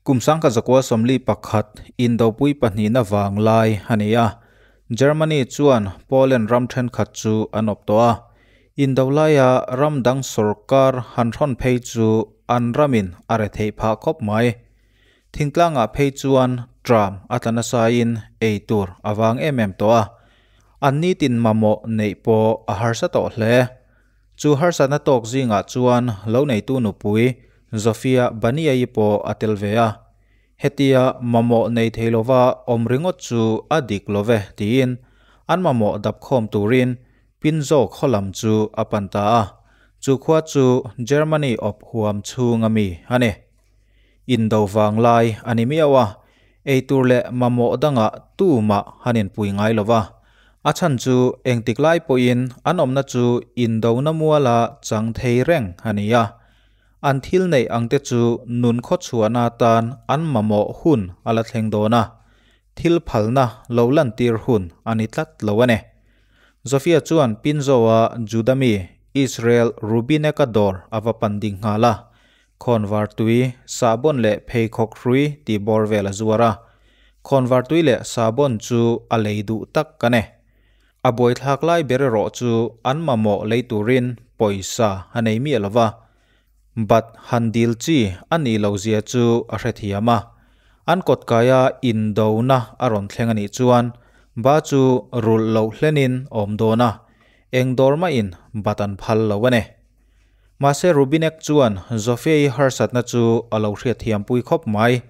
Kum 1941 Indopui pahnihna vanglai a ni a, Germany chuan Poland ram thenkhat chu an awp tawh a. Indo laia ram dang sawrkar han hrawn phei chu an ramin a retheih phah khawp mai. Thingtlangah phei chuan tram a tla nasain ei tur a vang em em tawh a, an nitin mamawh neih pawh a harsa tawh hle. Chu harsatna tawk zingah chuan lo neitu nupui Zofia Baniai pawh a tel ve a. Hetia mamawh nei thei lova awm ringawt chu a dik lo ve tiin an mamawh dap khawm turin Pinzo khaw lam chu a pan ta a. Chu khua chu Germany awp huam chhunga mi a ni. Indo vanglai a ni miau a, eitur leh mamawh dangah tumah han inpui ngai lo va. A chhan chu engtik lai pawhin an awmna chu indona muala chang thei reng a ni a. An thil neih angte chu nun khawchhuahna atan an mamawh hun a la thleng dawn a, thil phalna lo lantir hun a ni tlat lo a ni. Zofia chuan Pinzoa Juda mi Israel Rubineka dawr a va pan ding nghal a. Khawnvar tui, sahbawn leh pheikhawk hrui tih bawr vel a zuar a. Khawnvar tui leh sahbawn chu a lei duh tak a ni. A buaithlak lai ber erawh chu an mamawh lei turin pawisa a nei miah lo va. Bat han dil chi a nih loh zia chu a hrethiam a. An kawtkaia indona a rawn thleng a nih chuan ba chu rulh loh hlenin awm dawn a, eng dawr mahin bat an phal lo a ni. Mahse Rubinek chuan Zofia-i harsatna chu a lo hriatthiampui khawp mai.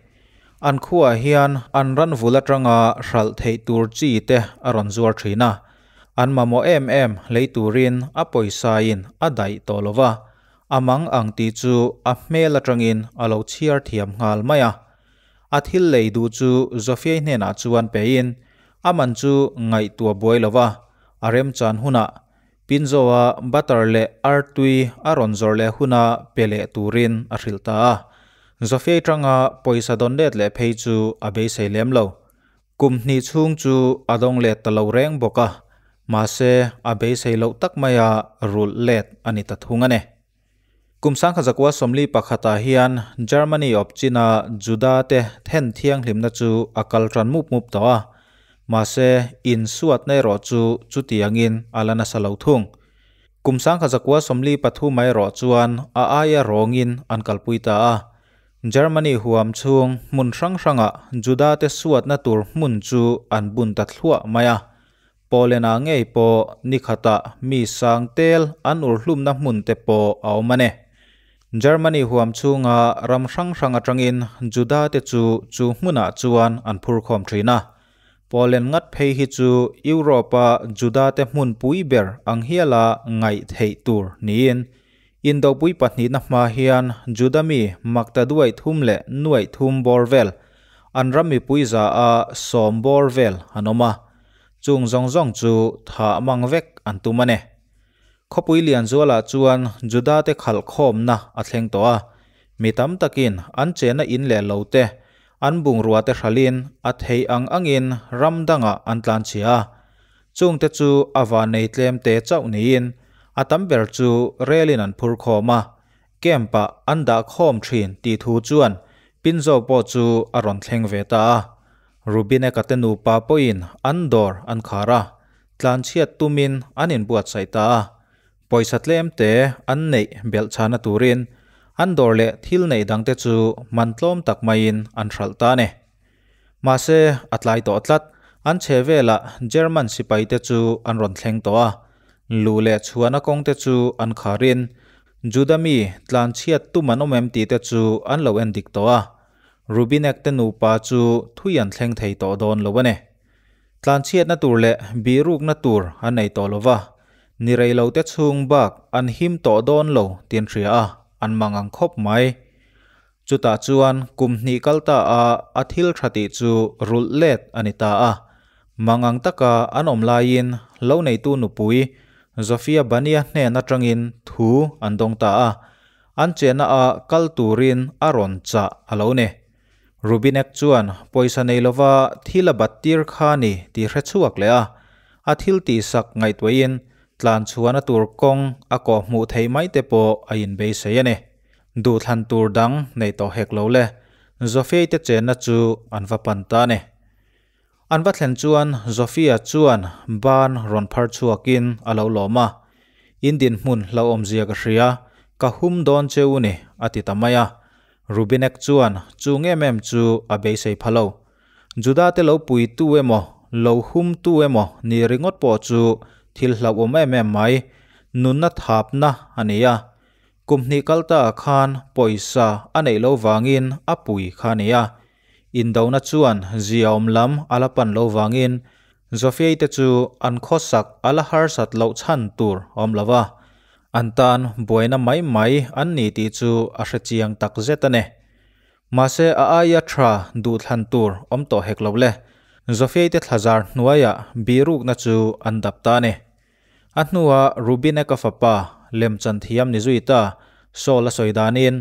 An khuaah hian an ran vul atanga hralh theih tur chi te a rawn zuar thin a, an mamawh em em lei turin a pawisain a daih tawh lo va, a mang ang tih chu a hmel atangin a lo chhiar thiam nghal mai a. A thil lei duh chu Zofia-i hnenah chuan pein a man chu ngaihtuah buai lo va, a remchan hunah Pinzoa butter leh artui a rawn zawrh leh huna pe leh turin a hrilh ta a. Zofiai tanga pawisa dawn let leh phei chu a beisei lem lo. Kum hnih chhung chu a dawng let ta lo reng bawk a, mahse a beisei loh tak maia rulh let a ni ta thung a ni. Kum 1941 hian Germany awp china Juda te then thianghlimna chu a kal tan mup mup tawh a, mahse insuatna erawh chu chutiangin a la nasa lo thung. Kum 1943 erawh chuan a aia rawngin an kalpui ta a, Germany huam chhung hmun hrang hrangah Juda te suatna tur hmun chu an bun ta thluah mai a. Poland-ah ngei pawh ni khatah mi sang tel an urhlumna hmun te pawh a awm a ni. Germany huam chhunga ram hrang hrang atangin Juda te chu chu hmunah chuan an phur khawm thin a. Poland ngat phei hi chu Europe-a Juda te hmun pui ber ang hiala ngaih theih tur niin Indopui pahnihna hma hian Juda mi makta duaih thum leh nuaih thum bawr vel an ram mipui za a sawm bawr vel an awm a. Chung zawng zawng chu thah mang vek an tum a ni. Khawpui Lianzualah chuan Judate khalh khawmna a thleng tawh a, mi tam takin an chena in leh lo te, an bungrua te hralhin a theih ang angin ram dangah an tlanchhia a. Chungte chu a vannei tlem te chauh niin a tam ber chu relin an phur khawm a, camp-ah an dah khawm thin tih thu chuan Pinzo pawh chu a rawn thleng ve ta a. Rubineka te nupa pawhin an dawr an khar a, tlanchhiat tumin an inbuatsaih ta a. Pawisa tlem te an neih belh chhana turin an dawr leh thil neih dangte chu man tlawm tak maiin an hralh ta a ni. Mahse, a tlai tawh tlat, an chhe velah German sipaite chu an rawn thleng tawh a. Luh leh chhuahna kawngte chu an kharin Juda mi tlanchhiat tum an awm em tihte chu an lo en dik tawh a. Rubinek te nupa chu thui an thleng thei tawh dawn lo a ni. Tlanchhiatna tur leh bihrukna tur an nei tawh lo va, ni rei lo te chhung bak an him tawh dawn lo tih an hria a, an mang ang khawp mai. Chutah chuan kum hnih kal ta a a thil tha tih chu rulh let a ni ta a. Mang ang taka an awm laiin lo neitu nupui Zofia Bania hnen atangin thu an dawng ta a. An chenna a kal turin a rawn chah a lo ni. Rubinek chuan pawisa nei lova thil a bat tir kha ni tih hre chhuak leh a, a thil tihsak ngaihtuahin tlan chhuahna tur kawng a kawh hmuh theih mai te pawh a inbeisei a ni. Duhthlan tur dang nei tawh hek lo le. Zofia te chenna chu an va pan ta a ni. An va thlen chuan Zofia chuan ban rawn phar chhuakin a lo lawm a, In dinhmun hlauhawmzia ka hria, ka hum dawn cheu ni, a ti ta mai a. Rubinek chuan chung em em chu a beisei pha lo. Juda te lo pui tu emaw, lo hum tu emaw ni ringawt pawh chu thil hlauhawm em em mai, nunna thapna a ni a. Kum hnih kal ta ah khan pawisa a neih loh vangin a pui kha a ni a. Indona chuan ziaawm lam a la pan loh vangin Zofiei te chu an khawsak a la harsat loh chhan tur a awm lo va. An tan buaina mai mai an ni tih chu a hre chiang tak zet a ni. Mahse a aia tha duhthlan tur awm tawh hek lo le. Zofiei te thlazar hnuaiah bihrukna chu an dap ta a ni. A hnua Rubineka fapa lemchan thiam ni zui ta Saul a sawi danin,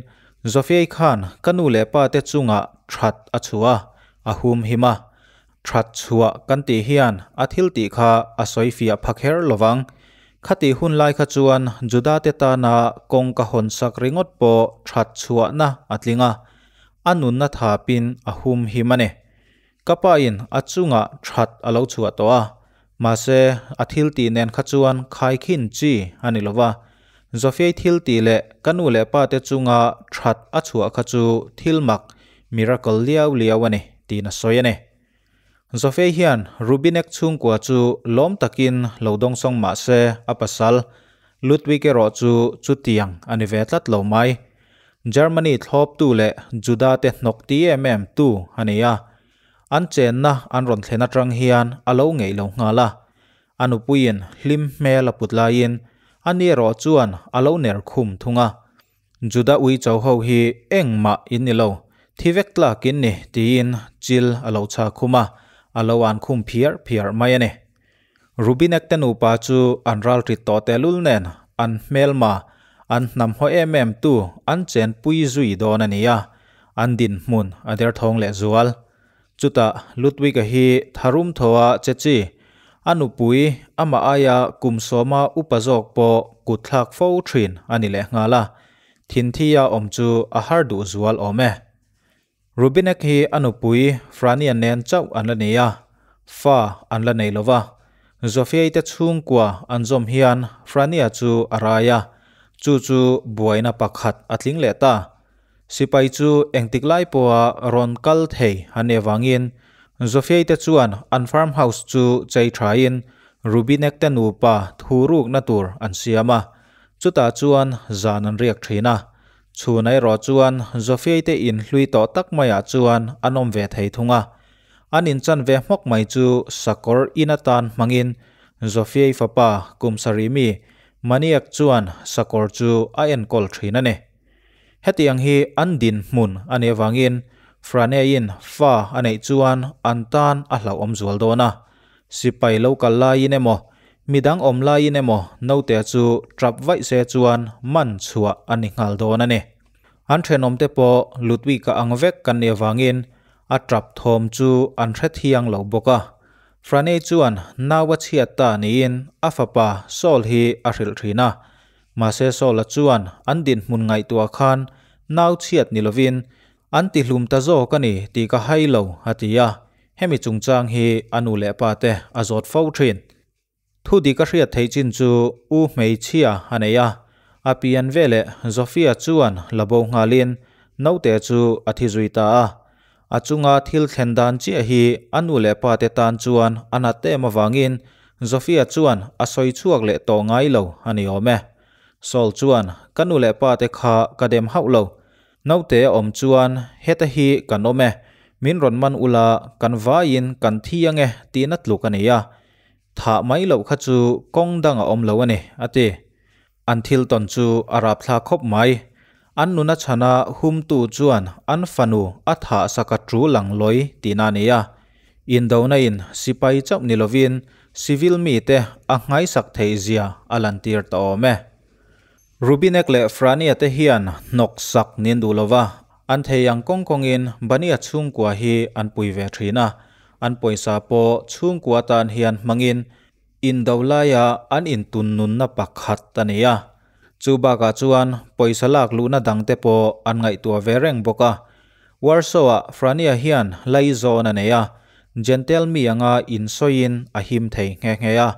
Zofiei khan ka nu leh pa te chungah that a chhuah a, a hum him a. That chhuah kan tih hian a thil tih kha a sawi fiah pha kher lovang. Khatih hun lai kha chuan Juda te tana kawng ka hawn sak ringawt pawh that chhuahna a tling a, a nunna thapin a hum him a ni. Ka pa in a chungah that a lo chhuah tawh a, mahse a thil tih nen kha chuan khaikhin chi a ni lova. Zofiai thil tih leh ka nu leh pa te chunga that a chhuah kha chu thil mak, miracle, liau liau a ni tiin a sawi a ni. Zofiai hian Rubinek chhungkua chu lawm takin lo dawngsawng mah se a pasal Ludwig erawh chu chutiang a ni ve tlat lo mai. Germany thlawptu leh Juda te hnawk ti em em tu a ni a. An chenna an rawn thlen atang hian a lo ngeih lo nghal a. A nupuiin hlim hmel a put laiin a ni erawh chuan a lo ner khum thung a. Juda uicho ho hi engmah in ni lo, thi vek tlak in ni tiin chil a lo chha khum a, a lo an khum phiar phiar mai a ni. Rubinek te nupa chu an ral rit tawh tehlul nen an hmelma, an hnam haw em em tu an chenpui zui dawn a ni a, an dinhmun a derthawng leh zual. Chutah Ludwig-a hi tharum thaw a che chi, a nupui amah aia kum sawma upa zawk pawh kut thlak fo thin a ni lehnghal a, thinthia awm chu a har duh zual awm e. Rubinek hi a nupui Frania nen chauh an la nei a, fa an la nei lo va. Zofiai te chhungkua an zawm hian Frania chu a rai a, chu chu buaina pakhat a tling leh ta. Sipai chu engtik lai pawha rawn kal thei an nih avangin Zofiai te chuan an farm house chu chei thain Rubinek te nupa thurukna tur an siam a, chutah chuan zan an riak thin a. Chhun erawh chuan Zofiai te in hlui tawh tak maiah chuan an awm ve thei thung a. An inchan ve hmawk mai chu sakawr in atan hmangin Zofiai fapa kum sarih mi Maniak chuan sakawr chu a enkawl thin a ni. Hetiang hi an dinhmun a nih avangin Franeiin fa a neih chuan an tan a hlauhawm zual dawn a. Sipai lo kal laiin emaw, midang awm laiin emaw naute chu tap vaih se chuan man chhuah a ni nghal dawn a ni. An thenawmte pawh Ludwig-a ang vek kan nih avangin a tap thawm chu an hre thiang lo bawk a. Franey chuan nau a chhiat ta niin a fapa Saul hi a hrilh thin a. Mahse Saul-a chuan an dinhmun ngaihtuah khan nau chhiat ni lovin an tihlum ta zawk a ni tih ka hai lo a ti a. Hemi chungchang hi a nu leh pa te a zawt fo thin. Thu dik a hriat theih chin chu u hmeichhia a nei a, a pian veleh Zofia chuan la bo nghalin naute chu a thi zui ta a. A chunga thil thlen dan chiah hi a nu leh pa te tan chuan a nat em avangin Zofia chuan a sawi chhuak leh tawh ngai lo a ni awm e. Saul chuan ka nu leh pa te kha ka dem hauh lo. Naute a awm chuan heta hi kan awm e, min rawn man ula kan vaiin kan thi ange tihna tluk a nei a, thah mai loh kha chu kawng dang a awm lo a ni, a ti. An thil tawn chu a rapthlak khawp mai. An nuna chhana humtu chuan an fanu a thah sak a tul ang lawi tihna a ni a. Indona in sipai chauh ni lovin civil mite a nghaisak theih zia a lantir ta awm e. Rubinek leh Frania te hian hnawk sak nin duh lova, an thei ang kawng kawngin Bania chhungkua hi an pui ve thin a, an pawisa pawh chhungkua tan hian hmangin indo laia an intun nunna pakhat a ni a. Chu bakah chuan pawisa lak luhna dangte pawh an ngaihtuah ve reng bawk a. Warsaw-ah Frania hian laizawn a nei a, Jentail mi anga insawiin a him thei nghe nghe a.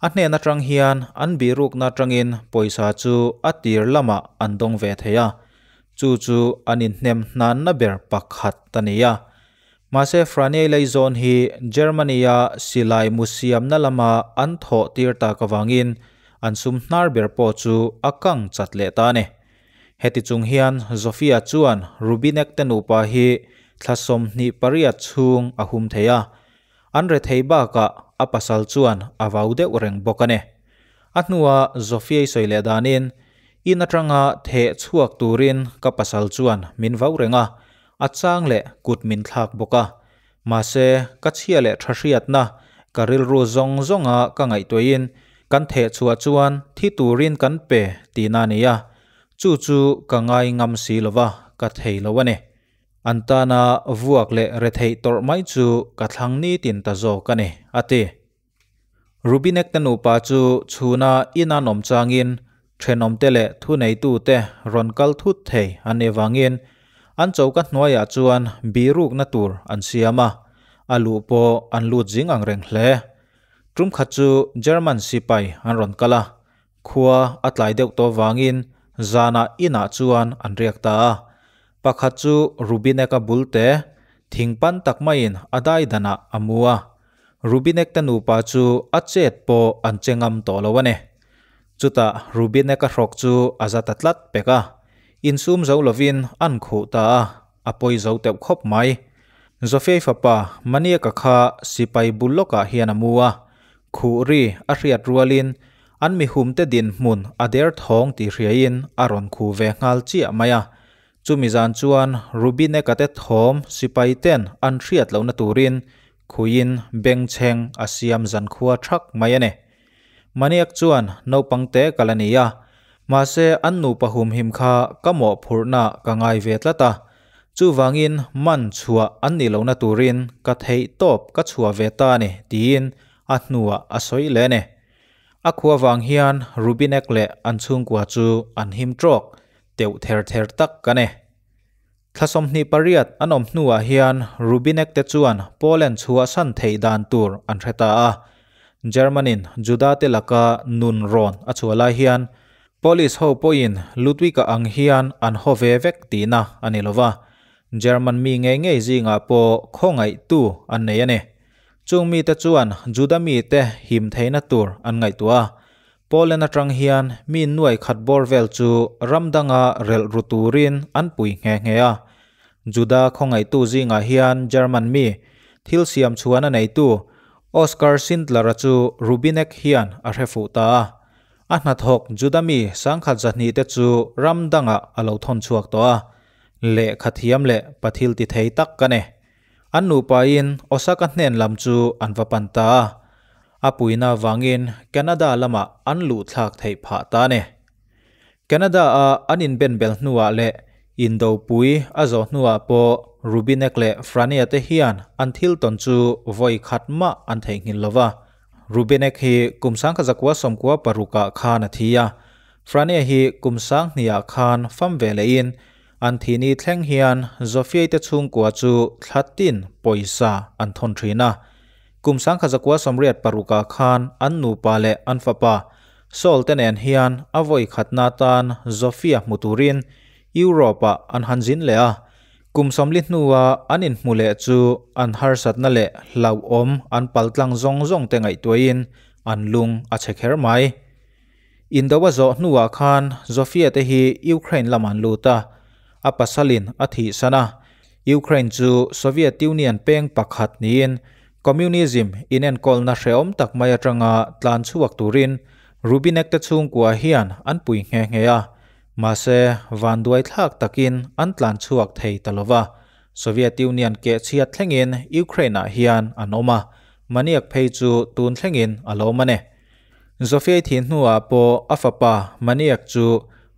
A hnen atang hian an bihrukna atangin pawisa chu a tir lamah an dawng ve thei a, chu chu an inhnem hnanna ber pakhat a ni a. Mahse Frania laizawn hi Germany-a silai mu siamna lama an thawh tir tak avangin an sum hnar ber pawh chu a kang chat leh ta a ni. Heti chung hian Zofia chuan Rubinek te nupa hi thla 28 chhung a hum thei a, an rethei bakah a pasal chuan a vau deuh reng bawk a ni. A hnua Zofiai sawi leh danin, In atanga theh chhuak turin ka pasal chuan min vau reng a, a chang leh kut min thlak bawk a. Mahse, ka chhia leh tha hriatna, ka rilru zawng zawnga ka ngaihtuahin kan theh chhuah chuan thi turin kan pe tihna a ni a, chu chu ka ngai ngam si lova ka thei lo a ni. An tana vuak leh retheih tawrh mai chu ka thlang nitin ta zawk a ni, a ti. Rubinek te nupa chu chhuna in an awm changin thenawmte leh thuneitute rawn kal thut thei an nih avangin an choka hnuaiah chuan bihrukna tur an siam a, a luh pawh an lut zing ang reng hle. Tum khat chu German sipai an rawn kal a, khua a tlai deuh tawh vangin zanah inah chuan an riak ta a. Pakhat chu Rubineka bulte thing pan tak maiin a daidanah a mu a, Rubinek te nupa chu a chet pawh an che ngam tawh lo a ni. Chutah Rubineka hrawk chu a za ta tlat pek a, insum zo lovin an khuh ta a, a pawi zo teuh khawp mai. Zofei fapa Maniaka kha sipai bul lawkah hian a mu a, khuh ri a hriat rualin an mihumte dinhmun a der thawng tih hriain a rawn khuh ve nghal chiah mai a. Chumi zan chuan Rubineka te thawm sipai ten an hriat lohna turin khuiin bengchheng a siam zankhua thak mai a ni. Maniak chuan naupang te kal a ni a, mahse an nupa humhim kha ka mawhphurhna ka ngai ve tlat a, chuvangin man chhuah an nih lohna turin ka theih tawp ka chhuah ve ta a ni tiin a hnuah a sawi leh a ni. A khua vang hian Rubinek leh an chhungkua chu an him trawk teuh ther ther tak a ni. Thla 28 an awm hnuah hian Rubinek te chuan Poland chhuahsan theih dan tur an hre ta a. German-in Juda te laka nun rawn a chhuah lai hian Polish ho pawhin Ludwig-a ang hian an haw ve vek tihna a ni lo va, German mi ngei ngei zingah pawh khawngaihtu an nei a ni. Chung mite chuan Juda mite him theihna tur an ngaihtuah a, Poland atang hian mi nuai khat bawr vel chu ram danga relh ru turin an pui nghe nghe a. Juda khawngaihtu zingah hian German mi, thil siam chhuan a neitu Oskar Schindler-a chu Rubinek hian a hre fuh ta a. A hnathawk Juda mi sangkhat zahnih te chu ram dangah a lo thawn chhuak tawh a. Lehkha thiam leh pathil ti thei tak ka ni. An nupain Osaka hnen lam chu an va pan ta a. A puina avangin Canada lamah an luh thlak theih phah ta a ni. Canada-a an inbenbel hnuah leh indopui a zawh hnuah pawh Rubinek leh Frania te hian an thil tawn chu vawi khat mah an theihnghilh lo va. Rubinek hi kum 1996ah khan a thi a, Frania hi kum 2000ah khan fam ve lehin an thihni thleng hian Zofiai te chhungkua chu thla tin pawisa an thawn thin a. Kum 1986ah khan an nupa leh an fapa Saul te nen hian a vawi khatna atan Zofia hmu turin Europe-ah an han zin leh a. Kum 40 hnua an inhmu leh chu an harsatna leh hlauhawm an paltlang zawng zawng te ngaihtuahin an lung a chhe kher mai. Indo a zawh hnuah khan Zofia te hi Ukraine lam an lut a, a pasalin a thihsan a. Ukraine chu Soviet Union peng pakhat niin Communism inenkawlna hrehawm tak mai atanga tlan chhuak turin Rubinek te chhungkua hian an pui nghe nghe a. Mahse, vanduai thlak takin an tlan chhuak thei ta lova. Soviet Union kehchhiat thlengin Ukraine-ah hian an awm a, Maniak phei chu tun thlengin a lo awm a ni. Zofiai thih hnuah pawh a fapa Maniak chu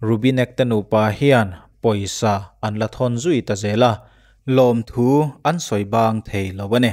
Rubinek te nupa hian pawisa an la thawn zui ta zel a, lawmthu an sawi bang thei lo a ni.